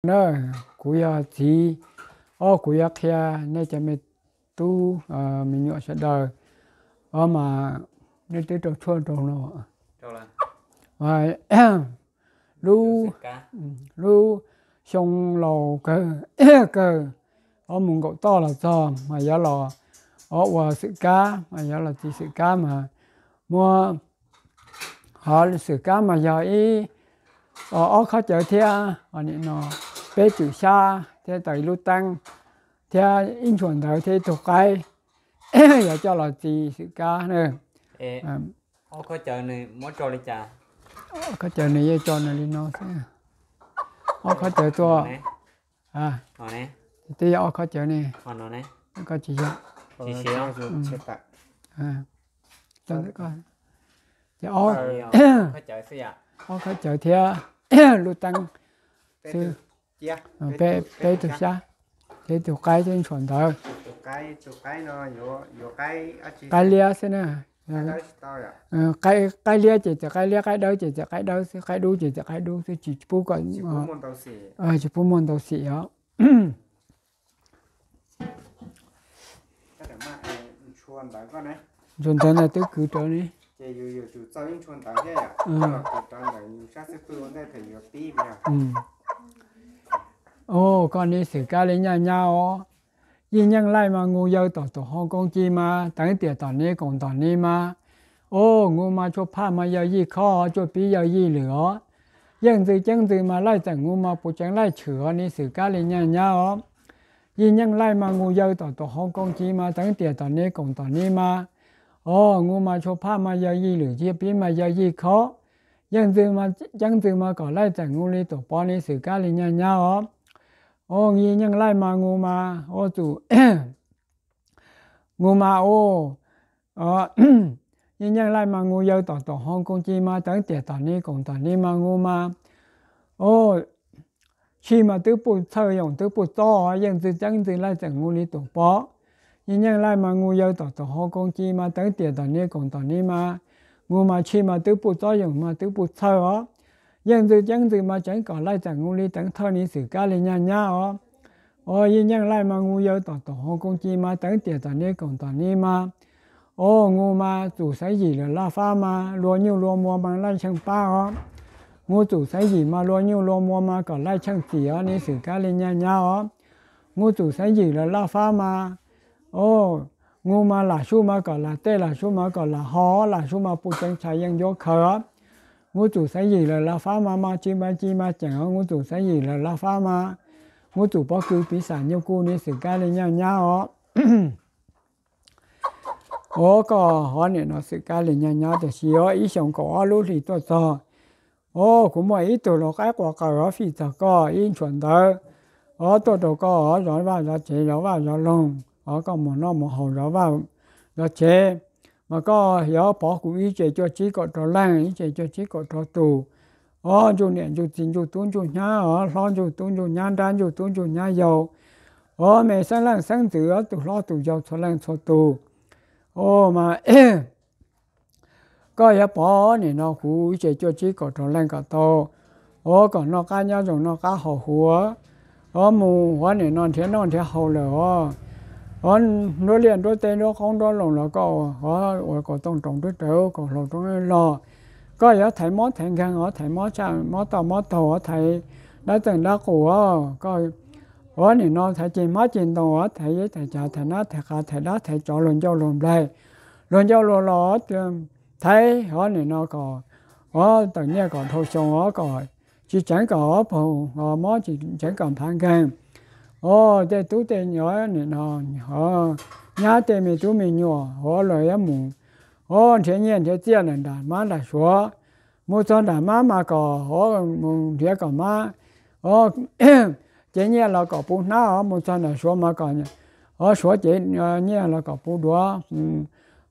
Na, kuv yog txiv, o, kuv yuav qhia nej cov me tub me nyuam sawv daws, o, mas nej twb rau tshuaj rau no. Lub, lub xyoo laus kawg, kawg, o, mus nkaum toj los txog mas yuav los, o, ua xwm kab mas yuav los txiv xwm kab mas muaj, o, xwm kab mas yog ib, o, ob khob cawv thiab, o, nim no peb tswm xyab thiab tau ib lub teeb thiab ib ntshua ntawv thiab ib tug qaib, yuav coj los txiv xwm kab na. Khob cawv nws yeej tso nws li no xwb. Ob khob cawv tuaj, twb yog ob khob cawv ne. Koj tsis yog, ces ob, ob khob cawv thiab lub teeb xwb, peb tug xyab thiab ib tug qaib thiab ntshua ntawv. Qaib liab xwb na. Qaib liab ces txawm qaib liab, qaib dawb ces txawm qaib dawb xwb, qaib dub ces txawm qaib dub xwb, tsis pub kom, tsis pub muaj ntau xim os. Ntshua ntawv ntawd twb kwv rau ne. O, koj ne xwm kab li nyaj nyab os. Yij nyeej laij mas ngu yaw tom tus hau koo ci mas teev tiam tom ni koom tom ni mas. O, ngu mas tshuaj phaj mas yaw yij khob, tshuaj pib yaw yij lwm os. Yeej ntxwg ceeb ntxwg mas laij txeem ngu mas puv tseev laij tshwm os, ni xwm kab li nyaj nyab os. Yij nyeej laij mas ngu yaw tom tus hau koo ci mas teev tiam tom ni koom tom ni mas. O, ngu mas tshuaj phaj mas yaw yij lwm, tshuaj pib mas yaw yij khob. Yeej ntxwg mas, ceeb ntxwg mas kom laij txeem ngu li tus pov, ni xwm kab li nyaj nyab os. O, yij nyeej laij mas ngu mas, o, txum, ngu mas, o, yij nyeej laij mas ngu yaw tom tus hau koo ci mas teev tiam tom ni koom tom ni mas ngu mas. O, tshij mas twb puj txhawj yoom twb puj txob, yeej ntxwg ceeb ntxwg laij txeem ngu li tus pov. Yij nyeej laij mas ngu yaw tom tus hau koo ci mas teev tiam tom ni koom tom ni mas. Ngu mas tshij mas twb puj txob yoom mas twb puj txhawj os. Yeej ntxwg ceeb ntxwg mas tseev kom laij txeem ngu li teev thawj, ni xwm kab li nyaj nyab os. O, yij nyeej laij mas ngu yaw tom tus hau koo ci mas teev tiam tom ni koom tom ni mas. O, ngu mas txum xeev yim lawm laj fab mas luag nyuj luag muas mas laij tsheej pab os. Ngu txum xeev yim mas luag nyuj luag muas mas kom laij tsheej txim os, ni xwm kab li nyaj nyab os. Ngu txum xeev yim lawm laj fab mas, o, ngu mas lam sub mas kom lam tej, lam sub mas kom lam ho, lam sub mas puj tseev tshav yeej ncuab khaws os. Ngu txum xeev yim lawm laj fab mas mas tsis mas ci mas ceem os, ngu txum xeev yim lawm laj fab mas. Ngu txum pob kws piv xam nyuj kuj, ni xwm kab li nyaj nyab os. O, koj hov nim no xwm kab li nyaj nyab tiam sis o ib xyoos kaum ob lub hlis tuaj txog, o, kuv muaj ib tug lau qaib qua qaws os fij txog koj ib ntshua ntawv, o, tuaj rau koj o zov vaj zov tsev zov vaj zov loog, o, koj mus noj mus haus zov vaj zov tsev, mas koj yuav pov kuv ib tse cuaj tsib kaum rau leej, ib tse cuaj tsib kaum rau tus, o, ntsuj niam ntsuj txiv ntsuj tub ntsuj nyab os, hlob ntsuj tub ntsuj nyab, nrab ntsuj tub ntsuj nyab yau, o, me xeeb leej xeeb ntxwv, o, tus hlob tus yau txhua leej txhua tus, o, mas koj yuav pov nim no kuv ib tse cuaj tsib kaum rau leej kom tau, o, kom noj qab nyob zoo noj qab haus huv, o, mus hov nim no nrhiav noj nrhiav haus lawm os, o, nruab liaj nruab teb nruab qoob nruab loo los koj, o, ua kaus tooj roos nruab rawv kaus hlau roob loj, koj yuav thaiv mob thaiv nkeeg os, thaiv mob tshaj mob toj mob taug os, thaiv dab txeeg dab qus os, koj, o, nim no thaiv ceg hmab ceg ntoo os, thaiv yeb thaiv cav thaiv nab thaiv qav thaiv dab thaiv tsov luag ncauj luag nplaig, luag ncauj luag los, thaiv hov nim no kom, o, tawm nyiaj kom dhau xyoo os, kom tsis tseev kom paug mob, tsis tseev kom nphav nkeeg, o, tej tub tej nyuam nim no, o, nyab tej me tub me nyuam, o, lawv yuav mus, o, nrhiav nyiaj nrhiav txiaj lawm nram mab nram suav, mus txog nram mab mas kom, o, mus nrhiav kom mab, o, cev nyiaj los kom puv hnab os, mus txog nram suav mas kom, o, suav cev nyiaj los kom puv duav,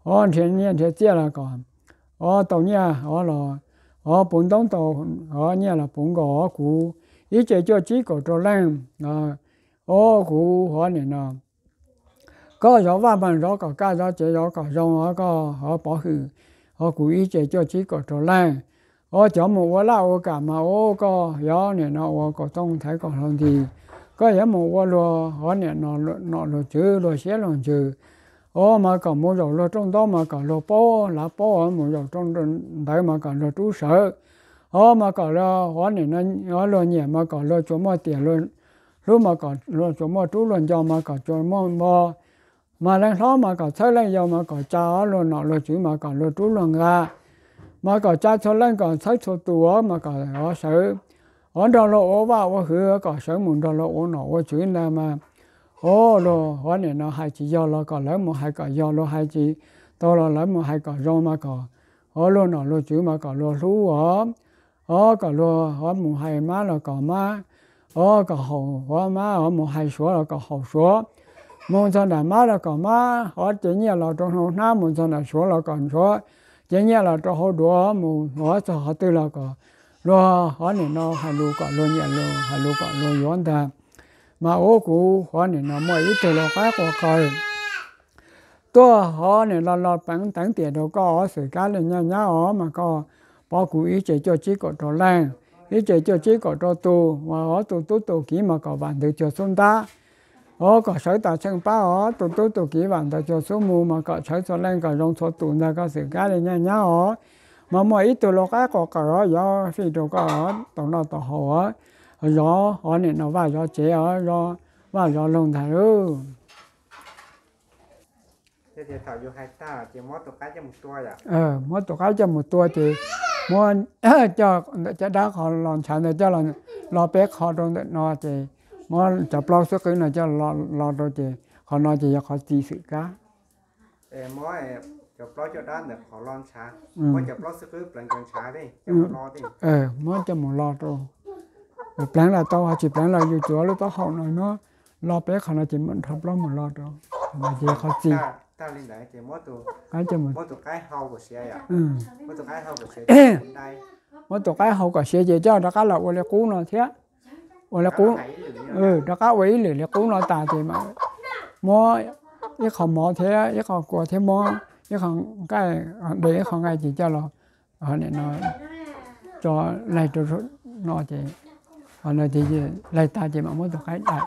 o, nrhiav nyiaj nrhiav txiaj los kom, o, tau nyiaj, o, los, o, puv ntoob tau, o, nyiaj los puv nkaus os, kuv ib tse cuaj tsib kaum rau leej, o, kuv hov nim no koj zov vaj mas zov kom kaj, zov tsev zov kom zoo os, koj hov pov hwm, o, kuv ib tse cuaj tsib kaum rau leej, Os, cov mus ua laj ua kam mas, os, koj yuav nim no ua kaum tooj thaiv kom hlo nti, koj yuav mus ua luag hov nim no nom luag tswv luag siab luag ntsws, os, mas kom mus zaum luag rooj ntaub mas kom luag paub lav paub, mus zaum rooj ntawd mas kom luag rub sawv, os, mas kom luag hov nim no luag nyiam mas kom luag tsuas muaj tiam hlub mas kom luag tsuas muaj rub luag nco mas kom tsuas muaj npo, mas leej hlob mas kom txhawb leej yau mas kom tsa luag nom luag tswv mas kom luag rub luag nqa, mas kom tsa txhua leej kom txhawb txhua tus mas kom hov sawv, hov nrog luag ua vaj ua hwv kom sawv mus nrog luag ua nom ua tswv ntag mas, os, luag hov nim no hais tsis yog los kom lawv mus hais kom yog, luag hais tsis tau los lawv mus hais kom zoo mas kom hov luag nom luag tswv mas kom luag hlub os, os, kom luag hov mus hais mab los kom mab, os, kom haum hov mab, hov mus hais suav los kom haum suav, mus txog nram mab los kom mab hov cev nyiaj los rau hauv hnab, mus txog nram suav los kom suav cev nyiaj los rau hauv duav, mus hov txog qhov twg los kom luag hov nim no hais lus kom luag nyiam, luag hais lus kom luag yuav ntag. Mas ua kuv hov nim no muaj ib tug lau qaib qua qawv tuaj hov nim no los pleev teev tiam rau koj os Xwm Kab Lis Nyaj Nyab os, mas koj pov kuv ib tsev cuaj tsib kaum rau leej, ib tsev cuaj tsib kaum rau tus, mas hov tus tub tus kiv mas kom vam ntawv cuag xub ntab, os, kom sawv tas tsheej pab os, tus tub tus kiv vam ntawv cuag xub mus mas kom sawv txhua leej kom zoo txhua tus ntag koj Xwm Kab Lis Nyaj Nyab os. Mas muaj ib tug lau qaib qua qawv os, yuav fij rau koj tau noj tau haus os, zov hov nim no vaj zov tsev os, zov vaj zov loog ntag lauj. Muab tus qaib coj mus tua ces muab cov dab qhov los ntshav ntawd coj los peb qho rau ntawm no ces muab cov plaub xwb qwb no coj los rau ces qhov no ces yog qhov txi Xwm Kab. Muab coj mus lo rau, pleev los tau, ho tsis pleev los yus cuav lub taub hau no muab lo peb qho no ces muab nrho plaub mus lo rau, ces qhov txi. Muab tus qaib hau kom siav ces coj rov qab los ua li qub no thiab, ua li qub, rov qab ua ib lwm li qub no tas ces muab ib qho mov thiab ib qho kua thiab muab ib qho nqaij, de ib qho nqaij ces coj los, nim no tso laig rau no ces, laig tas ces mam muab tus qaib dai.